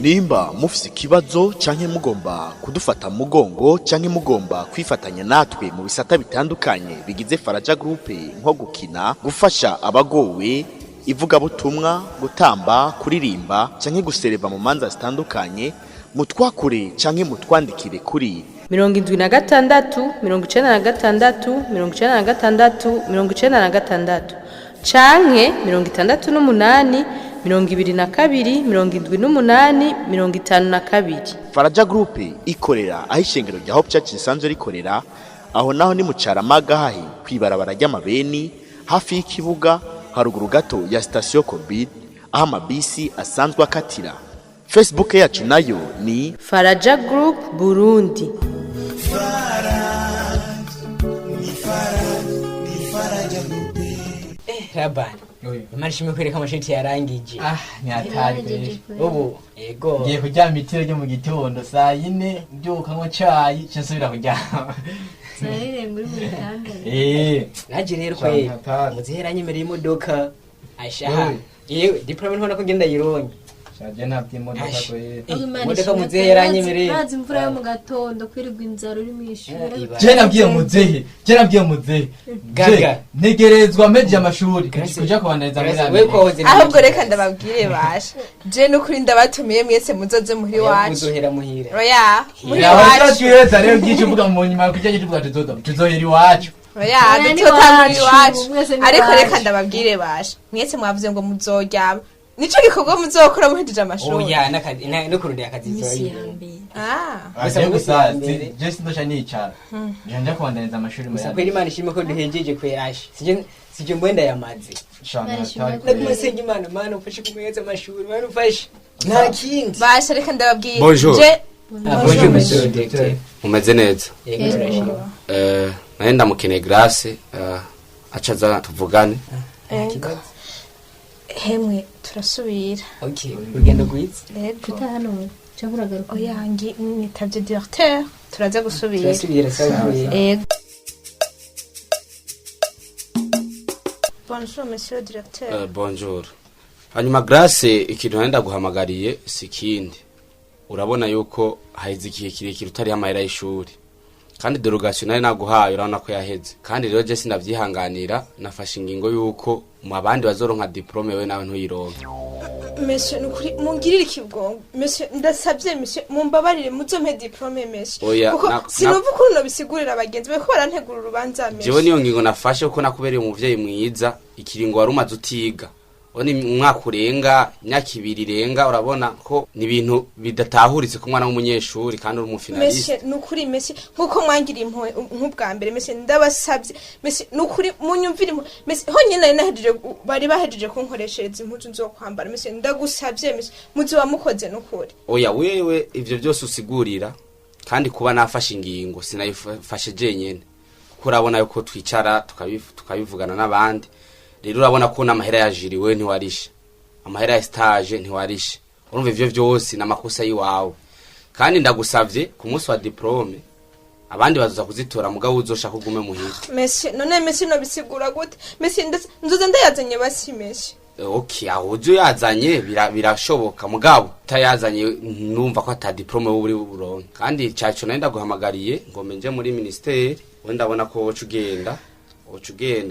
Nimba mufise ikibazo canke mugomba kudufata mu mugongo canke mugomba kwifatanya natwe mu bisata bitandukanye bigize Faraja Group, nko gukina, gufasha abagowe, ivugabutumwa, gutamba, kuririmba canke gusereva mu manza zitandukanye, mutwakure canke mutwandikire kuri 76 96 96 96 canke 68 22 78 52. Faraja Group ikorera aho ishengero rya Hope Church risanzwe rikorera. Aho naho ni mu Caramaga, hahi kwibarabara ry'amabeni, hafi y'ikibuga, haruguru gato ya sitasiyo Korbid, aho amabisi asanzwe akatira. Facebook yacu nayo ni Faraja Group Burundi. Rabani, Imana ishimwe kwereka amashiti yarangije. Ah, ni kweli. Ubu yego. Ngiye kuryama itiro ryo mu gitondo saa 4, mbyuka nywa cayi, nca nsubira kuryama. Sinarirenga uri mu gitanda. Naje rero Cyane kwe hatari. muzehe yaranyemereye imodoka ashaha. Wewe. Yewe, diplome ntibona ko ngenda yironye. Shaje ntabyo imodoka Ash. kweli. Eh, Imana imodoka ishimwe muzehe pe, yaranyemereye. urazi imvura yo mu gatondo, kwirirwa inzara uri mu ishuri. Iba. Je nabwiye muzehe, je nabwiye muzehe. Gaga. Je, ntegerezwa mpejeje amashuri Grace- kuja kubandaniza muri Grace, Amerika. wewe ko wahoze Ahubwo reka ndababwire basha, je nukuri ndabatumiye mwese, muzoze muhira iwacu. Muzohera muhira. Oya, muhira Yawe iwacu. twiheza rero byinshi uvuga mu nyuma kujya tuvuga tuzohera iwacu. Oya, Oya, ni dutotangura iwacu, iwacu. mwese ni Ariko iwacu. reka ndababwire basha, mwese mwavuze ngo muzoryama, nico gikorwa muzokora muhejeje amashuri. Oya, n'akazi no kurondera akazi. Imisi ya Zoyi. mbere. Ah. Gusa Je mu gusa minsi ya mbere. je sindoca nicara. Nja nja kubandaniza amashuri muri Gusa kweri Imana ishimwe ko duhejeje kwerasha. Sije mbwenda yamaze. Shana Imana ishimwe hatari kweli. kweli. Naguma senga Imana, Mana umfashe kumuheza amashuri, Mana umfashe. Nta kindi. Basha, reka ndababwire. Bonjour. Je Ah, bonjour monsieur le directeur. Mumeze neza? Yego, turashima. Naye ndamukeneye Grace, acaza tuvugane. Ego. Hemwe, turasubira. Okay, urugendo rwiza. Yego. Uta hano cyangwa uragaruka? Oya, nitavye directeur, turaza gusubira. Turasubira sawa. Ego. Bonjour monsieur le directeur. Bonjour. Hanyuma Grace, ikintu nari ndaguhamagariye si ikindi. Urabona yuko haheze igihe kirekire utariho amahera y'ishuri, kandi derogation nari naguhaye urabona ko yaheze. Kandi rero je sindavyihanganira, nafashe ingingo yuko mu abandi bazoronka diplome, wewe nawe ntuyironke. Monsieur, nukuri mungirire ikibwongo. Monsieur, ndasabye, monsieur, mumbabarire muzompe diplome, monsieur. Oya, Kuko sinumva ukuntu nobisigurira abagenzi bariko barantegura urubanza, Jewe monsieur. niyo ngingo nafashe kuko nakubereye umuvyeyi mwiza. Ikiringo wari umaze utiga, urabona umwaka urenga, imyaka 2 irenga, urabona ko ni ibintu bidatahuritse ku mwana w'umunyeshuri kandi uri umufinaliste. Monsieur, nukuri, monsieur, nkuko mwangiriye impuhwe nk'ubwa mbere, monsieur, ndabasabye, monsieur, nukuri munyumvire impuhwe, monsieur. Honyine nari nahejeje bari bahejeje kunkoreshereza impuzu nzokwambara. Monsieur, ndagusabye, monsieur, muzoba mukoze nukuri. Oya, wewe ivyo byose usigurira, kandi kuba nafashe ingingo sinayifashe jenyene, kuko urabona yuko twicara tukabivugana n'abandi. Rero urabona ko n'amahera yajiriwe ntiwarishe, amahera ya stage ntiwarishe. Urumva ivyo vyose ni amakosa y'iwawe. Kandi ndagusavye, ku munsi wa diplome abandi bazoza kuzitora, mugabo uzoshaka ugume muhira. Monsieur, none monsieur, nobisigura gute, monsieur? Nzoza ndayazanye basi, monsieur. Okay, aho uje uyazanye birashoboka, mugabo utayazanye numva ko ata diplome wowe uri buronke. Kandi caco nari ndaguhamagariye ngo nje muri ministeri, we ndabona ko woca ugenda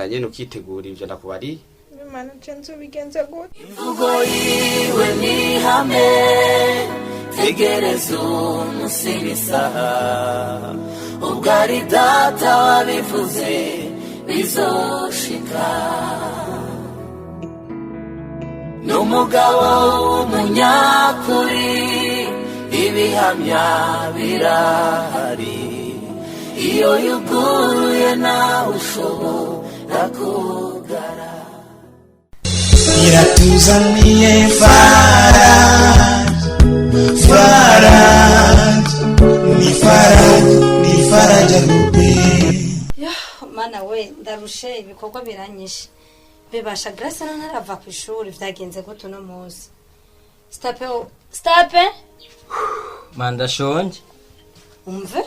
nyene ukitegura ivyo ndakubariye. Imana, je nzobigenza gute? Imvugo yiwe ni hame, tegereza umunsi n'isaha, ubwo ari data wabivuze bizoshika. N'umugabo w'umunyakuri, ibihamya birahari, iyo yuguruye nawe ushobora kugara. Iratuzaniye Faraja, Faraja, ni Faraja, ni Faraja Group. Yo Mana we, ndarushe, ibikorwa biranyishe. Bebasha, Grace ntarava ku ishuri, vyagenze gute uno munsi? Stape, stape. Manda shonje. Umve,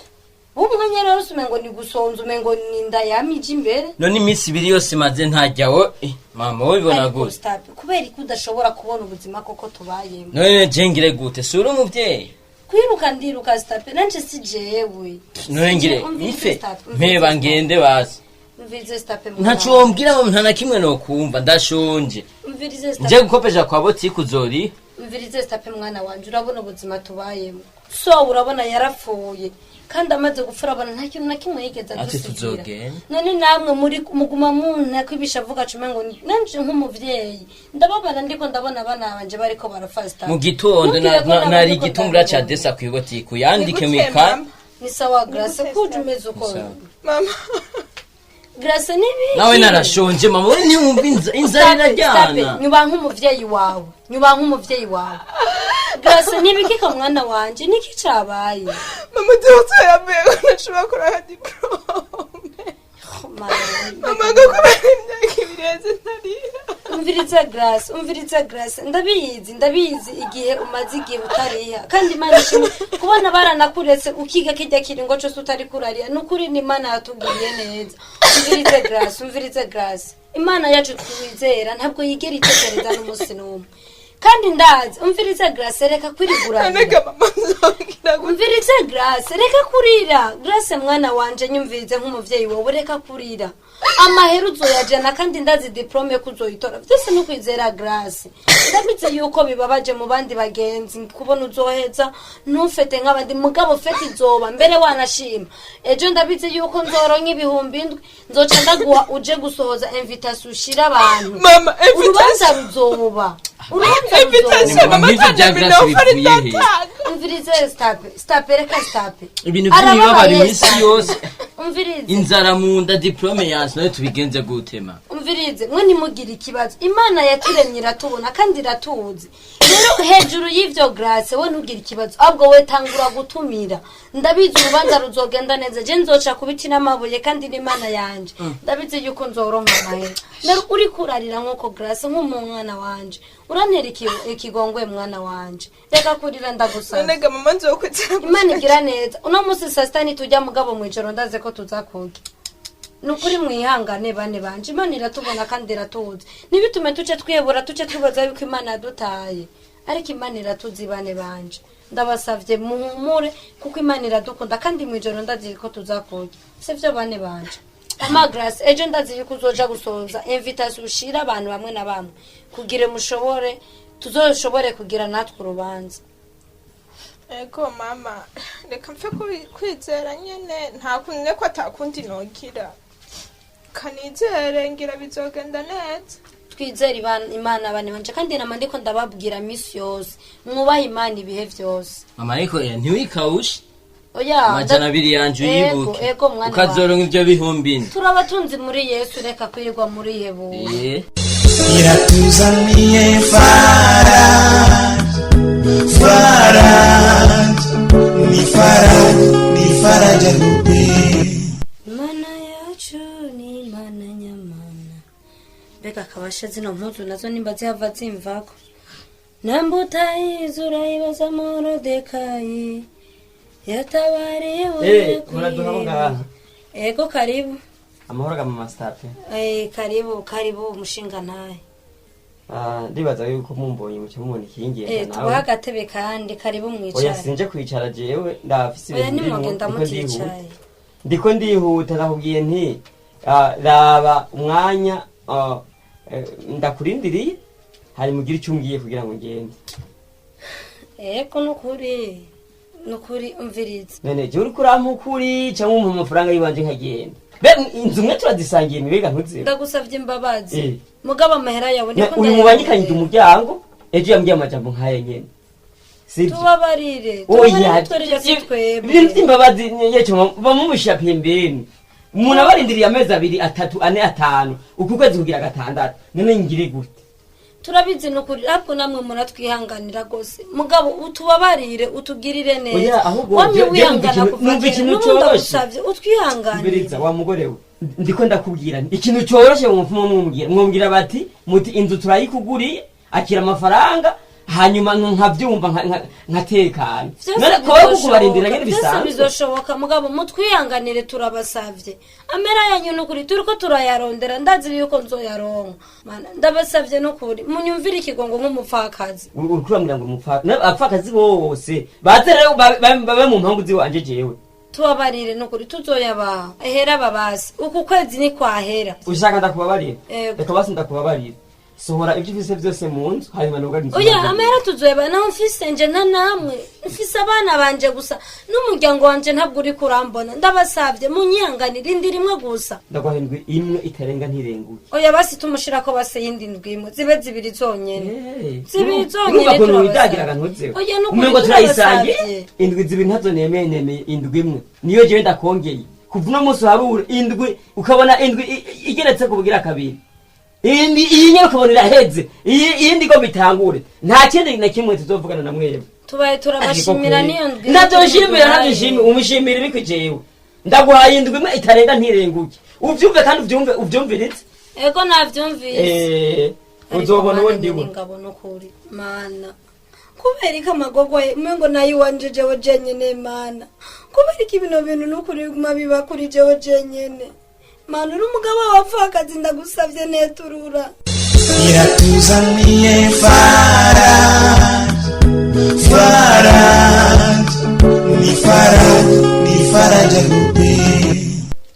umwanya rero umengo ni gusonza, umengo ni inda yamije imbere. None iminsi 2 yose maze ntajya wo. Mama, wowe ubibona Ariko gute? Stop, kubera ko udashobora kubona ubuzima koko tubayemo. None je ngire gute? Si uri umuvyeyi? Kwiruka ndiruka, Stop, nanje si jewe. None ngire Umvirize, mfe? Stop, umvirize, Mpeba Stop. ngende basi. Umvirize, Stop, mwana. Ntaco wombwira mama, nta na kimwe nokumva, ndashonje. Umvirize, Stop. Nje gukopesha kwa botike uzori. Umvirize, Stop, mwana wanje, urabona ubuzima tubayemo. So urabona yarapfuye, kandi amaze gupfa urabona nta kintu na kimwe yigeze Ati adusigira. tuzogenda. None namwe muri muguma muntako ibisha avuga cumi ngo nanje nk'umuvyeyi ndababara, ndiko ndabona abana banje bariko barafasta. Mu gitondo nari igitumbura ca desa kw'ibotike, uyandike mwika. Ni sawa, Grace, kuje umeze uko? Sawa. Mama. Grace, nibiki? Nawe narashonje mama, we ntiwumva inzara iraryana. Nyuba nk'umuvyeyi wawe, nyuba nk'umuvyeyi wawe. Grace, nibiki ka mwana wanje? Niki cabaye? Mama, dore yambaye ko ntashobora kuronka diplôme. Mama, ngo kubera imyaka 2 iheze ntariha. Umviriza, Grace, umviriza, Grace, ndabizi, ndabizi igihe umaze igihe utariha, kandi Imana ishimwe kubona baranakuretse ukiga kijya kiringo cose utari kurariha. Ni ukuri ni Imana yatugiriye neza. Umvirize, Grace, umvirize, Grace, Imana yacu twizera ntabwo yigera itekereza n'umunsi n'umwe, kandi ndazi. Umvirize, Grace, reka kwiriguranira. Nonega mama, nzongera? Umvirize, Grace, reka kurira. Grace, mwana wanje, nyumvirize nk'umuvyeyi wawe, reka kurira. Amahera uzoyajana, kandi ndazi diplôme ko uzoyitora. Vyose ni ukwizera, Grace. Ndabizi yuko bibabaje mu bandi bagenzi kubona uzoheza ntufete nk'abandi, mugabo fête izoba mbere wanashima. Ejo ndabizi yuko nzoronka 7,000, nzoca ndaguha uje gusohoza invitation ushira abantu. Mama, urubanza ruzoba, urubanza Invitation, ruzoba. mama, Nk'ivyo bya Grace bivuye he? Umvirize, stop, stop, reka, stop. Ibintu by'imibabaro iminsi yose. Umvirize. Inzara mu nda, diplôme yanse, nayo tubigenze gutema? Umvirize, mwe ntimugire ikibazo. Imana yaturemye iratubona kandi iratuzi. Rero hejuru y'ivyo, Grace, we ntugire ikibazo, ahubwo we tangura gutumira. Ndabizi urubanza ruzogenda neza. Je nzoca ku biti n'amabuye, kandi n'Imana yanje ndabizi yuko nzoronka amahera. Ndari uriko urarira nk'uko, Grace, nk'umwana wanje, urantera ikigongwe. Mwana wanje, reka kurira, ndagusaba. Nonega mama, nzokwizera? Imana igira neza. Uno munsi saa sita nitujya, mugabo mw'ijoro ndaze ko tuza kurya. Ni ukuri mwihangane bane banje, Imana iratubona kandi iratuzi. Ntibitume tuce twihebura, tuce twibaza yuko Imana yadutaye, ariko Imana iratuzi. Bane banje, ndabasavye muhumure, kuko Imana iradukunda, kandi mw'ijoro ndazi ko tuza kurya, sivyo bane banje? Ama Grace, ejo ndazi yuko uzoja gusoza invitation ushira abantu bamwe na bamwe kugira mushobore, tuzoshobore kugira natwe urubanza. Ego mama, reka mpfe kwizera nyene, nta kundi ko atakundi nogira. Kanizere ngira bizogenda neza. Twizere Imana bane banje, kandi nama ndiko ndababwira misi yose, mwubahe Imana ibihe vyose. Mama, ariko ntiwikawushe. Oya. 200 yanje uyibuke. Ego, ego, mwana. Ukazoronka ivyo 7,000. Turabatunzi muri Yesu, reka kwirirwa muri hebuwe. Iratuzaniye faraja, faraja, ni faraja, ni faraja rupe. Imana yacu ni Imana nyamana. Mbega akabasha zino mpuzu nazo nimba zihava zimvako. Namba utayizi urayibaza Morodekayi yatabariwe. Muraduha abo ngaha. Ego, karibu. Amahoro ga mama Stape. Karibu, karibu umushinga ntahe. Ah, ndibaza yuko mumbonye muca mubona ikingenda. Tubahe agatebe kandi, karibu Oya, mwicare. sinje kwicara jewe, ndafise Oya, ibintu ndimo, nimugenda ndiko ndihuta. muticaye. Ndiko ndihuta, nakubwiye nti raba umwanya, ndakurindiriye hari mugire icyo umbwiye kugira ngo ngende. Ego, nukuri, nukuri, umvirize. None jewe uriko urampa ukuri cyangwa umpa amafaranga yiwanje nkagenda? Be inzu mwe turazisangiye, mibega ntuzibe. Ndagusavye imbabazi. Mugabo amahera yawe ndiko Uyu mubangikanyije umuryango ejo yambwiye amajambo nk'aya nyene, sibyo? Tubabarire. Oya, Tubabarire, twereka si twebwe. Ibintu by'imbabazi yeco bamumushyira pembeni. Umuntu abarindiriye amezi 2, 3, 4, 5, uku kwezi kugira gatandatu, none ngire gute? Turabizi nukuri, ahubwo namwe muratwihanganira rwose, mugabo utubabarire, utugirire neza. Oya, ahubwo Wamye je wihangana numva kuva numva kera, ikintu n'ubu coroshe. ndagusavye utwihanganire. Mbiriza wa mugore we, ndiko ndakubwira nti ikintu coroshe, mupfuma mwumubwira, mwumubwira bati muti inzu turayikuguriye, akira amafaranga. Hanyuma nkavyumva nkatekana. None ko kubarindira nyene Byose bisanzwe. bizoshoboka, mugabo mutwihanganire, turabasavye. Amera yanyu nukuri turiko turayarondera, ndazi yuko nzoyaronka. Mana, ndabasavye nukuri munyumvire ikigongo nk'umupfakazi. Uriko urambwira ngo abapfakazi bose baze rero babe mu mpangu ziwanje jewe. Tubabarire nukuri, tuzoyabaha ehera babasi uku kwezi ni kwahera. Ushaka ndakubabarira? Ego. Reka basi ndakubabarira, sohora ibyo ufise byose mu nzu, hanyuma nugare inzu Oya, yanjye. amahera tuzoyaba naho mfise nje nta namwe mfise, abana banje gusa n'umuryango wanje ntabwo uri kurambona. Ndabasavye munyihanganire indi rimwe gusa. Ndaguha indwi imwe itarenga ntirenguke. Oya basi, tumushirako basi yindi ndwi imwe, zibe zibiri zonyene, zibiri Urumva zonyene. ukuntu widagiraga ntuzeho? Oya, nukuri Umengo turayisangiye. turabasavye. Indwi zibiri ntazo nemeye, nemeye indwi imwe, niyo jewe ndakongeye. Kuva uno munsi uharure indwi, ukabona indwi igeretse ku bugira kabiri, indi iyi nyene ukabona iraheze, iyi iyindi igomba itangure, nta kindi na kimwe tuzovugana na mwebwe. Tubaye turabashimira niyo ndwi. Ntabyo nshimira, ntabyo nshimira. Umushimira ibikwi? Jewe ndaguhaye indwi imwe itarenga ntirenguke, uvyumve kandi uvyumve uvyumviritse. Ego, navyumvise. Uzobona uwo ndiwe. Ngabo nukuri mana, kubera ko amagogwa umengo nayo iwanje jewe jenyene. Mana, kubera ko ibino bintu nukuri biguma biba kuri jewe jenyene. Mana, uri umugabo w'abapfakazi, ndagusavye neturura. Iratuzaniye Faraj, Faraj, ni Faraj, ni Faraja Group.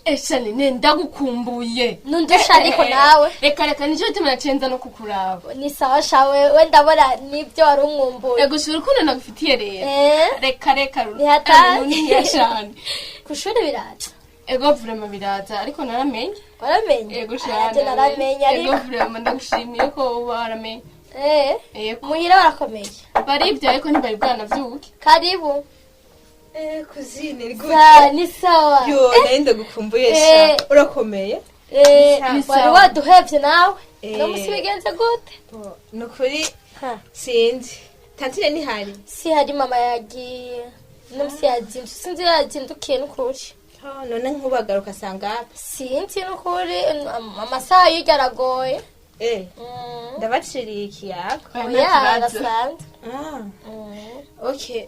Eshani ne, ndagukumbuye. Nundusha ariko nawe. Reka reka, nicyo gituma nacenza no kukuraba. Ni sawa shawe, we ndabona nibyo wari umwumbuye. Ego, shura ukuntu nagufitiye rero. Reka reka. Ni hatari. Runiniya cane. Ku ishuri biraza? Ego, vraiment biraza, ariko naramenye. Waramenye? Ego. Nanjye naramenye Ego. ariko. Vraiment ndagushimiye ko uba waramenye. Ego. Muhira barakomeye? Baribyo, ariko ntibari bwanavyuke. Karibu. Cousine, ni Sa, ni sawa. Yo, nari ndagukumbuye sha. Urakomeye? Eh, wari waduhevye nawe. No musi bigenze gute? Nukuri sinzi. Tantine ntihari? Si hari, mama yagiye. No musi yazindutse, sinzi yazindukiye n'ukuri. Oh, none nkubagaruka sanga? Sinzi n'ukuri, amasaha y'iryo aragoye. Ndabaciriye ikiyago. Oya, arasanzwe. Ah. Okay.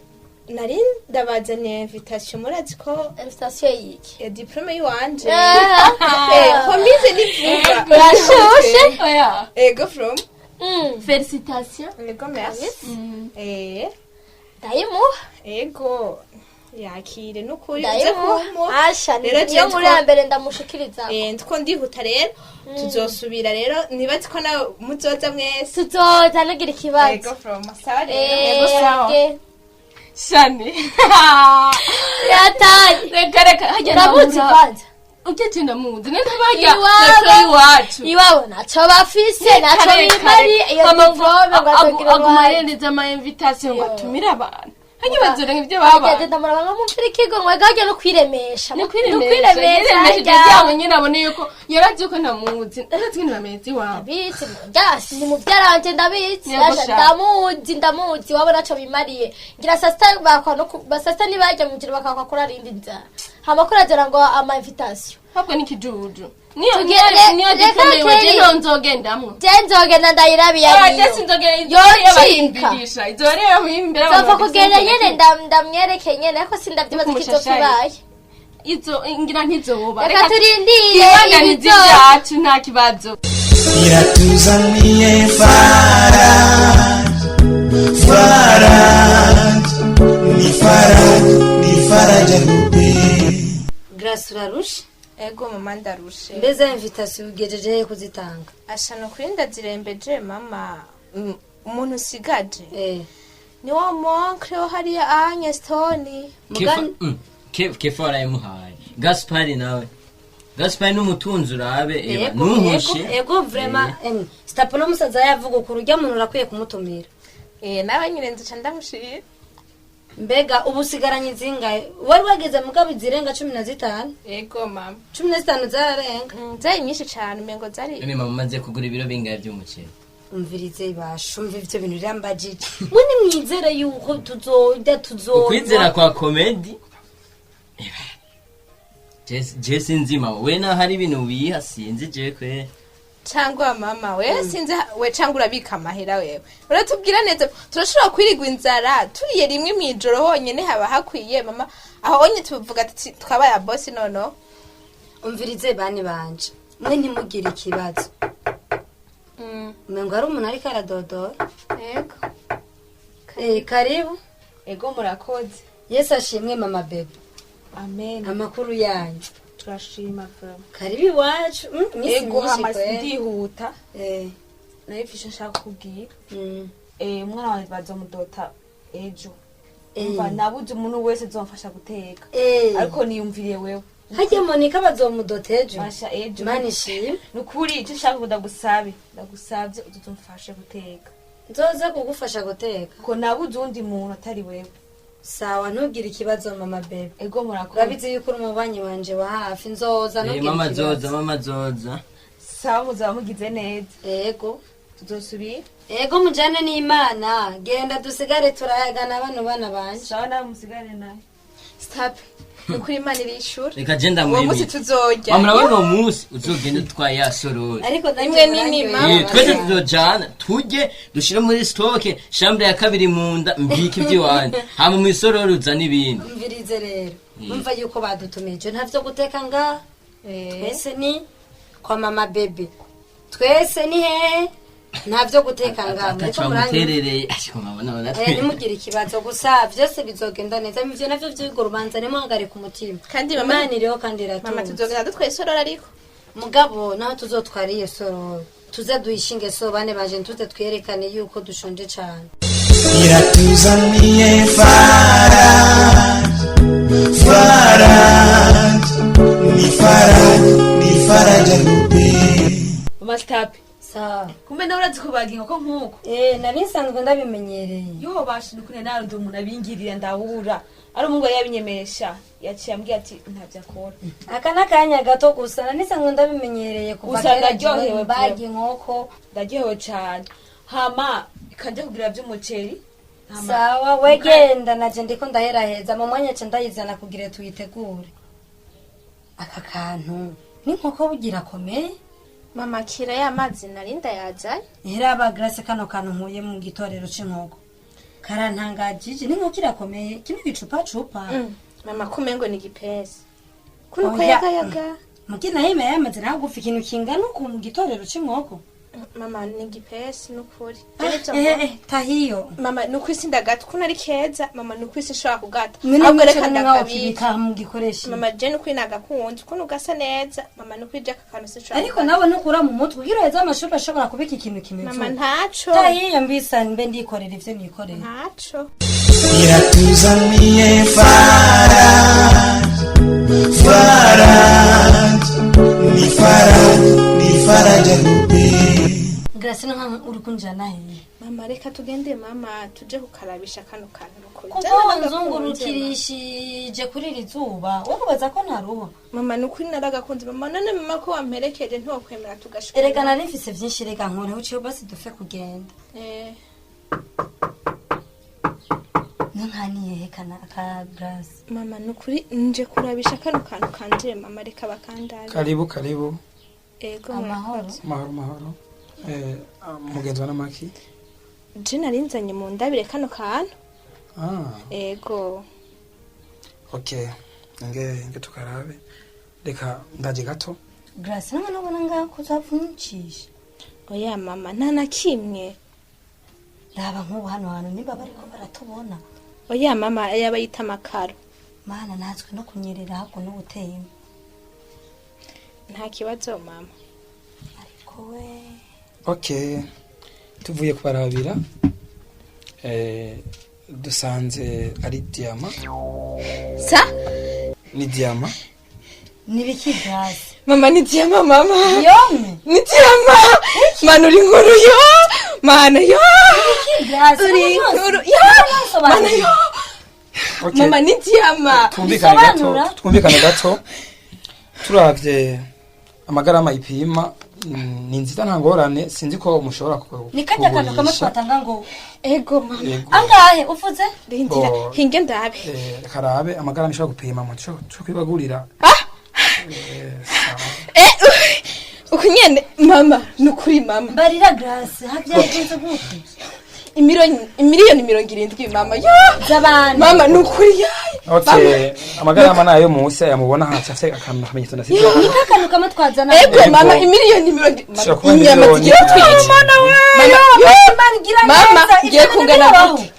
Nari ndabazaniye invitation, murazi ko invitation yiki? Ya diplôme yiwanje. Ah. Remise ni vuba. Urashushe? Oya. Ego from. Félicitations. Ego, merci. Ndayimuha. Ego. Yakire nukuri uze Ndayimuha. kumuha. Asha, Rero niyo nkuru ya mbere ndamushikiriza. Ndiko ndihuta rero. Tuzosubira rero, nibazi ko nawe muzoza mwese. Tuzoza, nugira ikibazo. Ego from. Sawa rero. Ego, sawa. Shani. Yatari. Reka reka, hajya. Uramuzi kwanza? Ukeje ndamuzi. Nende bajya. Iwabo. Iwacu. Iwabo naco bafise, naco bimari, iyo diplôme ngo azogira aguma uruhare. yendeza ama invitation ngo atumire abantu. Hajya bazorenga ibyo baba. Agenda ndamuraba nkamumvira ikigo ngo agajya no kwiremesha. Ni No kwiremesha. kwiremesha Yiremesheje harya. byabo nyine, abone yuko yarazi yuko ntamuzi. Arazi ko ntibameze iwabo. Ndabizi, ndazi ni mubyara wanje, ndabizi. Yego, Asha, sha. ndamuzi, ndamuzi, wabo naco bimariye. Ngira saa sita bakwa no saa sita ntibajya mu ijoro, bakakwa kurara indi nzara, hama kurazana ngo ama invitation. Ahubwo ni ikijuju. Niyo niyo reka diplôme yiwe Kelly. je nzogendamwo. Je nzogenda ndayirabiye. Ah, Ariyo je sinzogenda. Yocika. Yocinka. Izo rero imbere. Nzopfa kugenda nyene ndamwereke nyene, ariko sindavyibaza ko izopfa ibaye. Izo ngira ntizoba. Reka turindire Twibanganize ibizoba. ibyacu, nta kibazo. Iratuzaniye Faraj, Faraj, ni Faraj, ni Faraja Group. Grace, urarushe? Ego mama, ndarushe. Mbeza invitation ugejeje he kuzitanga? Asha, nukuri ndazirembeje mama. Umuntu usigaje ni wa mon-oncle wo hariya anya Stone. Kefa, Kefa warayimuhaye. Gaspari nawe, Gaspari n'umutunzi, urabe eba Ego. ntuhushe. Ego, vraiment sitapo no musaza yavuga ukuri, urya muntu urakwiye kumutumira. Nawe nyine nzica ndamushira. Mbega ubu usigaranye zingahe? Wari wageze mugabo izirenga 15? Ego mama. 15 zararenga. Zari nyinshi cane, umengo zari. None mama, umaze kugura ibiro bingahe by'umuceri? Umvirize basha, umva ivyo bintu birambajije. Mwe nimwizere yuko tuzorya, tuzonywa. Ukwizera kwa komedi. Je sinzi mama, we naho hari ibintu wiha, sinzi je kwe. Cyangwa mama we sinzi we, cyangwa urabika amahera wewe, uratubwira neza. Turashobora kwirigwa inzara turiye rimwe mu ijoro honyine, haba hakwiye mama. Aho onye tuvuga ati twabaye abosi nono. Umvirize bane banje, mwe ntimugire ikibazo. Umengo hari umuntu ariko aradodora. Yego. Karibu. Ego, murakoze. Yesu ashimwe, mama bebe. Amen. Amakuru yanyu? Turashima vraiment. Karibu iwacu. Iminsi Ego. myinshi Hama kweri. ndihuta, nayo ifishe nshaka kukubwira. Umwana wanjye bazomudota ejo. Umva, nabuze umuntu wese azomfasha guteka, ariko niyumviriye wewe. Harya Monika bazomudota ejo? Basha, ejo. Imana ishimwe. Nukuri icyo nshaka ngo ndagusabe, ndagusabye uzomfashe guteka. Nzoza kugufasha guteka. Ko nabuze uwundi muntu atari wewe. Sawa, ntugire ikibazo, mama bebe. Ego, murakoze. Urabizi yuko uri umubanyi wanje wa hafi, nzoza. Ntugire Mama ikibazo. zoza, mama zoza. Sawa, muzaba mugize neza. Ego. Tuzosubira. Ego, mujane n'Imana. Genda dusigare turayagana bano bana banje. Sawa, nawe musigare nawe. Stop, ni ukuri Imana irishura. Reka je Uwo munsi ndamuhimira. tuzorya. Mama, urabona uwo munsi uzogenda utwaye ya sorori. Ariko Imwe nini, mama? Twese tuzojana turye, dushire muri stock, chambre ya kabiri mu nda mbike ivy'iwanje, hama mw'isorori uzane ibindi. Umvirize rero, umva yuko badutumije, ntavyo guteka ngaha. Twese ni kwa mama bebe, twese ni hehe, ntavyo guteka ngaha. Muriko Ataco muranyumva? bamuterereye ariko mama none. Ntimugire ikibazo, gusa vyose bizogenda neza. Ivyo navyo vy'urwo rubanza ntimuhagarike umutima. Kandi mama- Imana iriho kandi iratunze. Mama, tuzogenda dutwaye isorori ariko. Mugabo naho tuzotwara iyo sorori, tuze duhishinge so bane baje, ntuze twerekane yuko dushonje cane. Iratuzaniye Faraj, Faraj, ni Faraj, ni Faraja Groupe. Mama Stape. Sawa. Kumbe nawe urazi kubaga inkoko nk'uko? Nari nsanzwe ndabimenyereye. Yo basha, nukuri nawe umuntu abingirira ndabura. Ari umuhungu yari yabinyemesha, yaciye ambwira ati ntabyo akora. Aka n'akanya gato gusa, nari nsanzwe ndabimenyereye kuva Gusa kera. ndaryohewe. Jewe mbaga inkoko. Ndaryohewe cane. Hama kanje kugira vy'umuceri. Hama- Sawa, wegenda, naje ndiko ndaheraheza mu mwanya ca ndayizana kugira tuyitegure. Aka kantu n'inkoko bugira komeye. Mama, kira ya mazi nari ndayazanye. Heraba Grace, kano kantu nkuye mu gitorero c'inkoko karantangajije. N'inkoko irakomeye, kino gicupacupa. Mama, kumengo ni igipesi kuno ko Oya. yagayaga. Mugina yemeye yamaze nawe gufa ikintu kingana uku mu gitorero c'inkoko. Mama, ni igipesi nukuri. Tahiyo. Mama, nukuri sindagata kuno ari keza. Mama, nukuri sinshobora kugata. Mwene Ahubwo muco reka ni nkaho ndakabika. ukibika mu gikoresho. Mama, je nukuri nagakunze ukuntu gasa neza. Mama, nukuri je aka kantu sinshobora Ariko kugata. nawe ntukura mu mutwe ugira uheze amashuri ashobora kubika ikintu kimeze Mama, uko. ntaco. Tahiyo mbisa mbe ndikorera ivyo nikorera. Ntaco. Iratuzaniye Faraj, Faraj, ni Faraj, ni Faraja Groupe. Grace, nka uri kunjana hehe? Mama, reka tugende, mama, tuje kukarabisha kano kantu nukuri. Kuko Je nagakunze, wanzungurukirishije kuri iri zuba, wokubaza ko ntaruba. Mama, nukuri naragakunze, mama. None mama, ko wamperekeje ntiwokwemera tugashika? Erega nari mfise vyinshi, reka nkureho uciye basi dufe kugenda. Ntunkaniye kana aka Grace. Mama, nukuri nje kurabisha kano kantu kanje. Mama, reka bakandabe. Karibu, karibu. Ego. Amahoro. Mahoro, mahoro. Mugenzi wa namaki? Je narinzanye mu ndabire kano kantu. Ah, Ego. okay. Nge tukarabe. Reka ndaje gato. Grace, none ubona ngaho ko uzapfunyicisha? Oya mama, nta na kimwe. Raba nk'ubu hano hantu nimba bariko baratubona. Oya mama, aya bayita amakaro. Mana, natwe no kunyerera hakuno ubuteyemo. Nta kibazo, mama. Ariko we. Okay. Tuvuye kubarabira. Dusanze ari diama. Sa? Ni diama. Nibiki Grace? Mama, ni diama, mama. Yomwe. Ni diama. Mana, uri inkuru yo. Mana yo. Nibiki Grace? Uri inkuru yo. Mana yo. Okay. Mama, ni diama. Twumvikane gato, twumvikane gato. Turavye amagarama ipima, ni nziza, nta ngorane, sinzi ko mushobora Ni kajya kantu kamwe kugurisha. twatanga ngo Ego mama. Ego. Angahe uvuze? Rindira, Bo. hinge ndabe. Karabe amagarama ishobora gupima mu cyo kwibagurira. Uko nyene mama, nukuri mama. Mbarira Grace, habyagenze gute? Imiliyoni 70 mama. Yo! Z'abantu. Mama nukuri yayi. Okay, amagarama nayo munsi yamubona haca afite akantu akamenyetso ndasize. Ni kakantu kamwe twazana. Ego mama, imiliyoni 70 Shobora kuba inyama miliyoni. zigira twice. Mama we! Mama, Gira mama, neza, ngiye ivyo kungana birabaho. gute?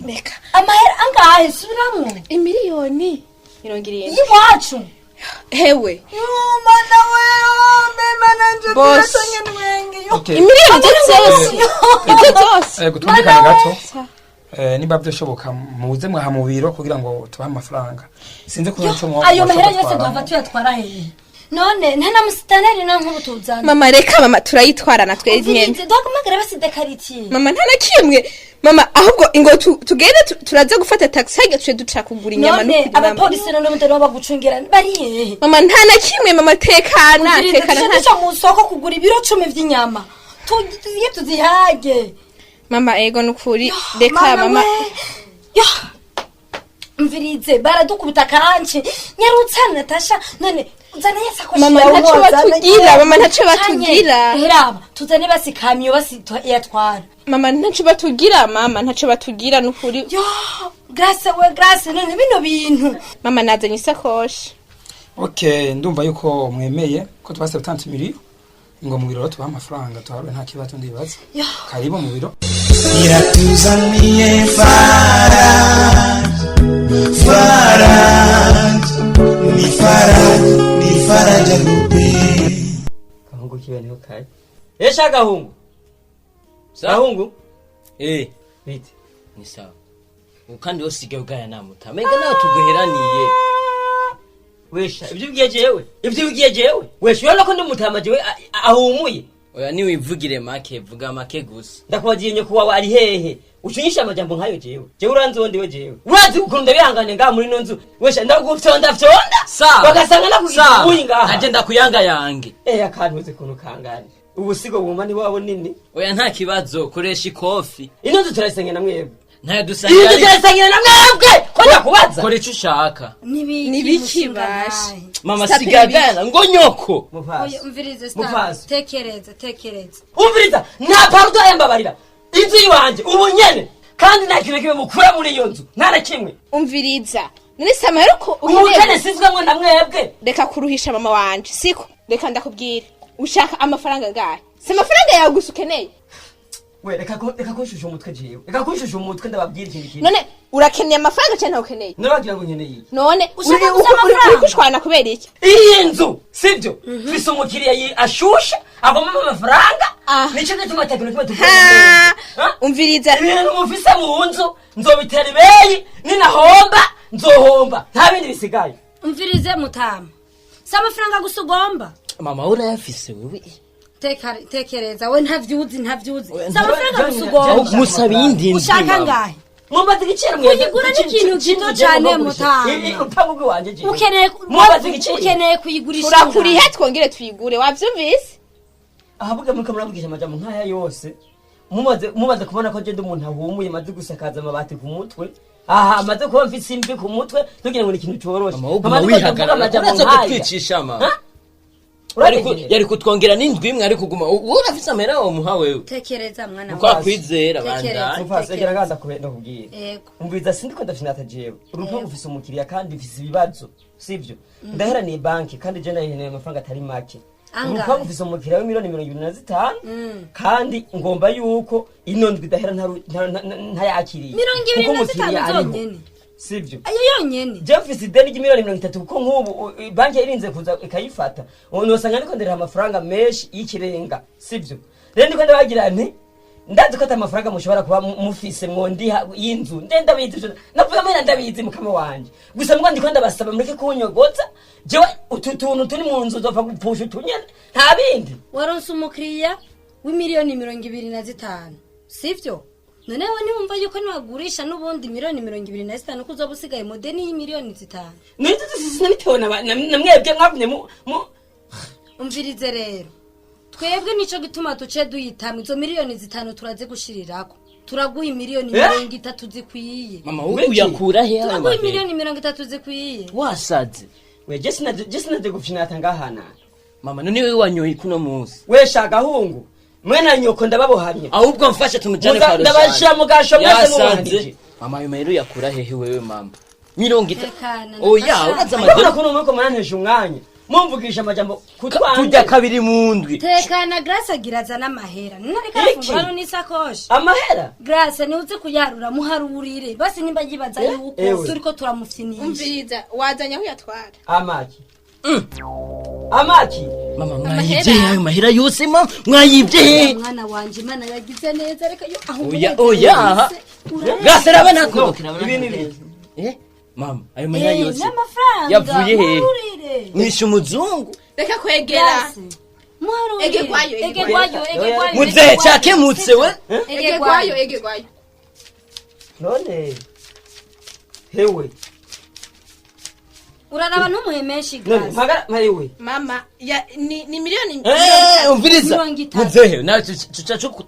Reka. Amahera angahe subiramwo? Imiliyoni 70. Y'iwacu. Hewe. Mana we, mema nanje Boss. turasonye nwenge. Okay. Imiliyoni zose. Ibyo zose. Ego twumvikane gato. Niba byoshoboka muze mwaha mu biro kugira ngo tubahe amafaranga. Sinzi ko icyo mwa. Ayo mahera yose duhava tuyatwara hehe? None nta na musitaneri na nk'ubu tuzana. Mama reka mama turayitwarana twese nyene. Umvirize, duhamagara basidekaritiye. Mama nta na kimwe. Mama ahubwo ingo tugende turaza gufata taxi hajya tuce duca kugura inyama None no kugura. abapolisi none mutari bagucungira bari hehe? Mama nta na kimwe mama, tekana Umvirize, tekana tuce nta. duca mu soko kugura ibiro 10 vy'inyama. Tuye tuzihage. Mama ego nukuri reka Mana mama. we. Yo. Mvirize baradukubita kanci. Nyarutsa Natasha none uzane yasakoshi Mama, yawe ntaco wozana. batugira, mama, ntaco Canye, batugira. Heraba tuzane basi kamyo basi yatwara. Mama ntaco batugira, mama ntaco batugira nukuri. Yo, Grace we Grace none bino bintu. Mama nazanye isakoshi. Okay, ndumva yuko mwemeye ko twasabye 30 miliyoni. Ngo mu biro tubahe amafaranga tuharure nta kibazo ndibaza. Yo. Karibu mu biro. Iratuzaniye Faraj, Faraj, ni Faraj, ni Faraja Group. Gahungu kiwe niho kari. Esha gahungu. Gahungu. Eh, Bite. ni sawa. Ubu kandi wosigaye ugaya namuta. Menga nawe tuguheraniye. Wesha ibyo ugiye jewe. Ibyo ugiye jewe. Wesha urabona ko ndi mutama jewe ahumuye. Oya niwivugire make, vuga make gusa. Ndakubagiye nyoko wawe ari hehe? Ucunyisha amajambo nkayo jewe. Jewe uranzi uwo ndiwe jewe. Urazi ukuntu ndabihangane ngaha muri ino nzu. Wesha ndagufyonda fyonda. Sawa. Bagasanga nakugiye ngaha. Naje ndakuyanga yange. Eh akantu uzi ukuntu kangane. Ubusigo bwuma ni wabo nini. Oya nta kibazo, koresha ikofi. Ino nzu turayisangira na mwebwe. Ntayo Iyi nzu dusangira. turayisangira na mwebwe. Ko ndakubaza. Kora ico ushaka. Nibiki bashe. Mama Stop sigagana ngo nyoko. Mupasi. Oya umvirize star. Mupasi. Tekereza tekereza. Umviriza nta parudo yambabarira. Inzu yiwanje ubu nyene. Kandi nta kintu kimwe mukura muri iyo nzu. Nta na kimwe. Umviriza. None samara uko Ubukene sizwemwo na mwebwe. Reka kuruhisha mama wanje. Siko. Reka ndakubwira. Ushaka amafaranga ngahe? Si amafaranga yawe gusa ukeneye. We reka ko reka kunshusha umutwe jewe. Reka kunshusha umutwe ndababwira ikintu kimwe. None urakeneye amafaranga cyane ukeneye? Naragira ngo nkeneye iki? None Ushaka uri gusa amafaranga? uri kushwana kubera iki? Iyi nzu sibyo? Mfise umukiriya ashusha avomamo amafaranga. Nico gituma ata kintu kimwe tukura. Ha! Umviriza. Ibintu mufise mu nzu nzobitera ibeyi ninahomba nzohomba nta bindi bisigaye. Umvirize mutama. Si amafaranga gusa ugomba. Mama urayafise wewe. Tekereza we ntavyuzi ntavyuzi. Si amafaranga gusa ugomba. Musaba iyindi nzu. Ushaka mama. ngahe? Mumbaza igiciro mwebwe. Kuyigura ni ikintu gito cane mutama. Urupangu rw'iwanje jewe. Ukeneye Mumbaza igiciro. ukeneye kuyigurisha. Turakuriha twongere tuyigure. Wavyumvise? Ahabuga muriko muravugisha amajambo nk'aya yose. Mumaze kubona ko je ndi umuntu ahumuye maze gusakaza amabati ku mutwe. Aha amaze kuba mfise imvi ku mutwe tugira ngo ni ikintu coroshe. Mama uguma Amaze kuvuga wihagarara. amajambo Uraza nk'aya. kutwicisha mama. Uratekereza? Yari kutwongera n'indwi imwe ari kuguma. Wowe urafise amahera womuha wewe. Tekereza mwana Kwa kwizera Tekereza. bandanye. Mufasi egera ngaha ndakubwira. Yego. Umviriza sindiko ndafinata jewe. Urupangu ufise umukiriya kandi mfise ibibazo. Sivyo? Ndaheraniye banki kandi je ndayiheneye amafaranga atari make. Angahe? Urupangu ufise umukiriya w'imiliyoni 25 kandi ngomba yuko ino ndwi idahera ntayakiriye. 25 Kuko umukiriya ariho. zonyene. Sivyo? Ayo yonyene. Je mfise ideni ry'imiliyoni 30 kuko nk'ubu banki irinze kuza ikayifata. Ubu nosanga ndiko nderiha amafaranga menshi y'ikirenga. Sivyo? Rero ndiko ndabagira nti ndazi ko ata amafaranga mushobora kuba mufise mwondiha y'inzu. Nde ndabizi ivyo. Navuga amahera ndabizi mukama wanje. Gusa mbwa ndiko ndabasaba mureke kunyogoza. Jewe utu tuntu turi mu nzu nzopfa gupfusha utunyene. Nta bindi. Waronse umukiriya w'imiliyoni 25. Sivyo? None we ntiwumva yuko niwagurisha n'ubundi miliyoni 25 ko uzoba usigaye mu deni y'imiliyoni 5. None sinabitewe na mwebwe mwagumye mu Umvirize rero. Twebwe nico gituma duce duhitamwe izo miliyoni 5 turazigushirirako. Turaguha imiliyoni 30 zikwiye. Mama wowe uyakura he ayo Turaguha mahera? imiliyoni 30 zikwiye. Wasaze. We je sinaje gufyinata ngahana. Mama, none wewe wanyoye kuno munsi? Wesha gahungu, mwena nyoko ndababohamye. Ahubwo mfashe tumujane Muza- kwa Roshani. Ndabashira mu gasho mwese Yasanze. mubuhanije. Mama, ayo mahera uyakura hehe wewe mama? 30. Tekana, Oya, Natasha. uraza Urabona amadeni. ukuntu muriko murantesha umwanya, mumvugisha amajambo kutwange. Turya kabiri mu ndwi. Tekana, Grace agira azana amahera. None ariko Iki? arafungura hano n'isakoshi. Amahera? Grace niwe uzi kuyarura, muharurire basi nimba yibaza yuko ewe. turiko turamufyinisha. Umviriza, wazanye aho uyatwara. Amaki, amaki. Mama, mwayibye ayo mahera yose mama? Mwayibye he? Mwana wanje, Imana yagize neza, reka yo aho Oya, umunezero oya. wose urarenze. Grace raba nako. Ibi ni ibiki? Eh? Mama, ayo mahera Eh, yose n'amafaranga yavuye hehe? muharurire. Mwishe umuzungu. Reka kwegera. Grace, muharurire. Egegwayo, egegwayo, egegwayo. Muzehe cyakemutse we. Egegwayo, egegwayo. None hewe. Uraraba ntumuhe menshi None Grace. mpagara hewe. Mama, ya ni miliyoni. Eh, umviriza. 30. Muzehe, nawe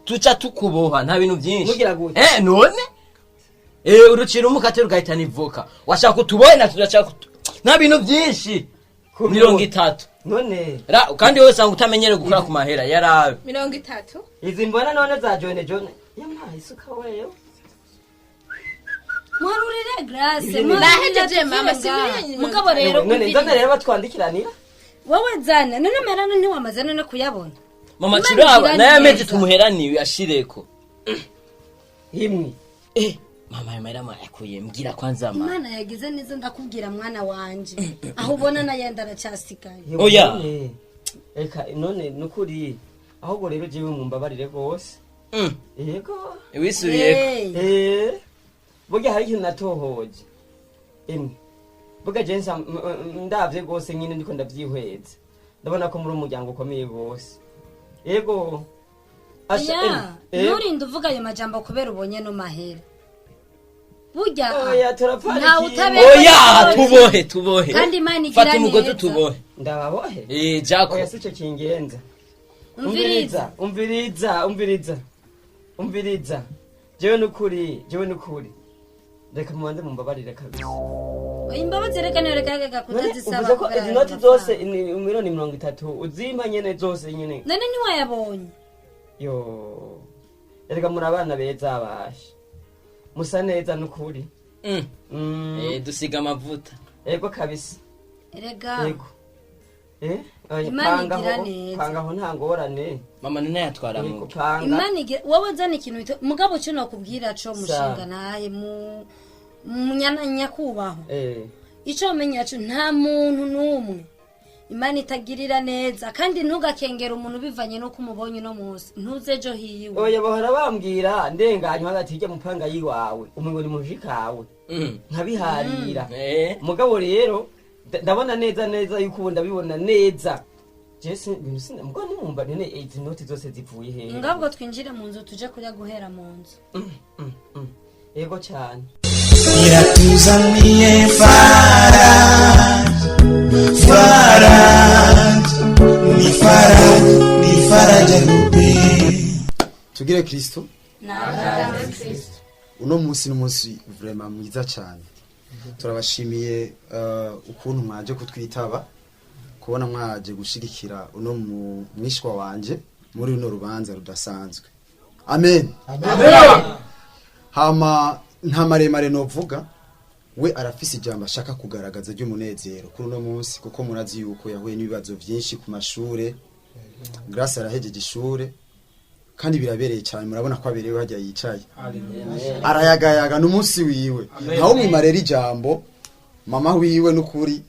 tuca tukuboha, nta bintu byinshi. Mugira gute? Eh, none? Eh, urucira umukate rugahitana ivoka. Washaka utubohe na turashaka nta bintu byinshi. 30. None Ra, kandi wowe usanga utamenyereye gukora ku mahera yarabe. 30. Izi mbona none za jone jone yamaye isuka wewe. Muharurire Grace, Ibi ni- muharurire. Nahejeje, mama, si tukirenga. miliyoni Mugabo rero None umviriza. nzana rero batwandikiranira. Wowe zana none amahera none ntiwamaze none kuyabona. Mama, Imana kiraba igira naye amezi neza. tumuheraniwe ashireko. Imwe. Eh, mama, ayo mahera mwayakuye mbwira kwanza mama. Imana yagize neza, ndakubwira mwana wanje, aho ubona nayenda aracyasigaye. Yewe, Oya. none, eka none nukuri ahubwo rero jewe mumbabarire rwose. Yego. Wisubiyeko. Hey. Eh, burya hari ikintu natohoje imwe, burya jewe ndavye rwose nyine ndiko ndavyihweza, ndabona ko muri umuryango ukomeye rwose. Yego. Asha, Ya, emwe, eh, nturinde uvuga ayo majambo kubera ubonye no mahera. Burya Oya, turapfana ntawe ikintu. utabera Oya, umugozi. tubohe, tubohe. Kandi Imana igira Fata umugozi neza. tubohe. Ndababohe. Eh, Jaco. Oya, sico kingenza. Umviriza. Umviriza, umviriza, umviriza, umviriza. Jewe nukuri, jewe nukuri, reka mubanze mumbabarire kabisa. Oya, imbabazi reka niyo, reka reka None kutazisaba uvuze ko kubera izi ayo noti mafaranga. zose ni 30 miliyoni uzimpa nyene zose nyene? None ntiwayabonye? Yo, erega muri abana beza, abasha musa neza nukuri. Eh, dusiga amavuta. Ego kabisa. Erega Ego. Eh, oya, Imana panga igira aho, neza. panga aho, nta ngorane. Mama, none yatwara Ego, mu. panga. Imana igira wowe zana ikintu mugabo cyo nakubwira co mushinga naye mu munyana nyakubahwa. Eh. Icyo wamenya cyo, nta muntu n'umwe Imana itagirira neza, kandi ntugakengere umuntu bivanye n'uko umubonye uno munsi, ntuze ejo hiwe. Oya, bahora bambwira ndenganywa hagati hirya mupanga yiwawe umengo ni mushikawe, nkabiharira. Eh. Mugabo rero ndabona neza neza yuko ubu ndabibona neza. Jese ibintu mugabo nimumva none izi noti zose zivuye hehe? Ngabwo twinjire mu nzu tuje kurya guhera mu nzu. Yego cyane. Iratuzaniye Faraja, Faraja, ni Faraja, ni Faraja Groupe. Tugire Kristo. Uno munsi n'umunsi vraiment mwiza cyane. Turabashimiye ukuntu mwaje kutwitaba, kubona mwaje gushigikira uno mwishwa wanje muri runo rubanza rudasanzwe. Amen. Hama nta maremare novuga, we arafise ijambo ashaka kugaragaza ry'umunezero kuri uno munsi, kuko murazi yuko yahuye n'ibibazo byinshi ku mashure. Grace arahejeje ishure kandi birabereye cyane, murabona ko aberewe hajya yicaye arayagayaga n'umunsi wiwe. Ntawe umwima rero ijambo mama wiwe, n'ukuri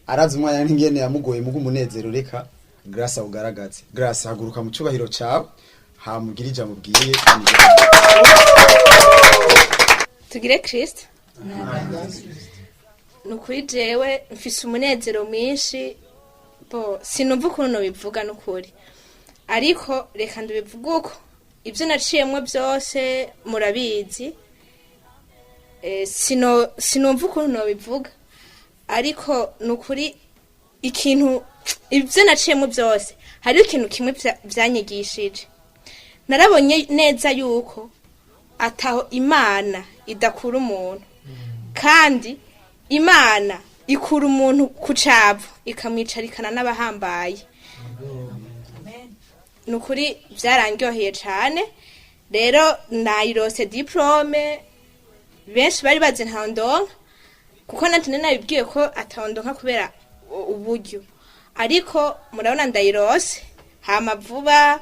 arazi umwanya n'ingene yamugoye muga umunezero. Reka Grace awugaragaze. Grace, haguruka mu cyubahiro cyawe, hamugira ijambo ubwiye. Tugire Kristo. Ni ukuri jewe mfise umunezero mwinshi, bo sinumva ukuntu bivuga n'ukuri, ariko reka ndabivuge uko ibyo naciyemo byose murabizi. Sinumva ukuntu nobivuga, ariko ni ukuri ikintu ibyo naciyemo byose, hariho ikintu kimwe vyanyigishije. Narabonye neza yuko ataho Imana idakura umuntu, kandi Imana ikura umuntu ku cavu ikamwicarikana n'abahambaye. Ni ukuri byarandyoheye cyane. Rero nayirose diplome, benshi bari bazi ntawundonka, kuko nanjye nari nabibwiye ko atawundonka kubera uburyo, ariko murabona ndayirose. Hama vuba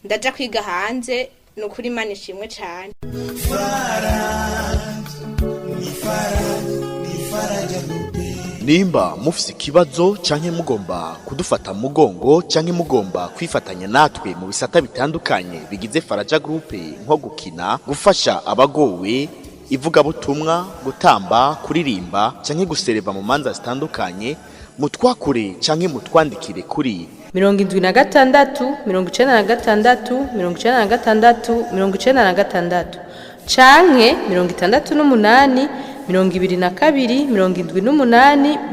ndaja kwiga hanze. Ni ukuri Imana ishimwe cyane. Nimba mufise ikibazo canke mugomba kudufata mu mugongo canke mugomba kwifatanya natwe mu bisata bitandukanye bigize Faraja Group, nko gukina, gufasha abagowe, ivugabutumwa, gutamba, kuririmba canke gusereva mu manza zitandukanye, mutwakure canke mutwandikire kuri 76 96 96 96 canke 68 22 78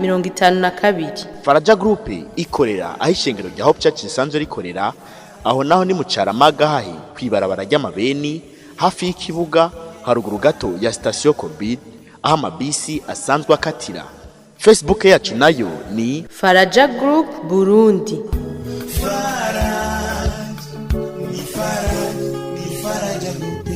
52. Faraja Group ikorera aho ishengero rya Hope Church risanzwe rikorera. Aho naho ni mu Caramaga, hahi kwibarabara ry'amabeni, hafi y'ikibuga, haruguru gato ya sitasiyo Korbid, aho amabisi asanzwe akatira. Facebook yacu nayo ni Faraja Group Burundi. Ni Faraja, ni Faraja Group.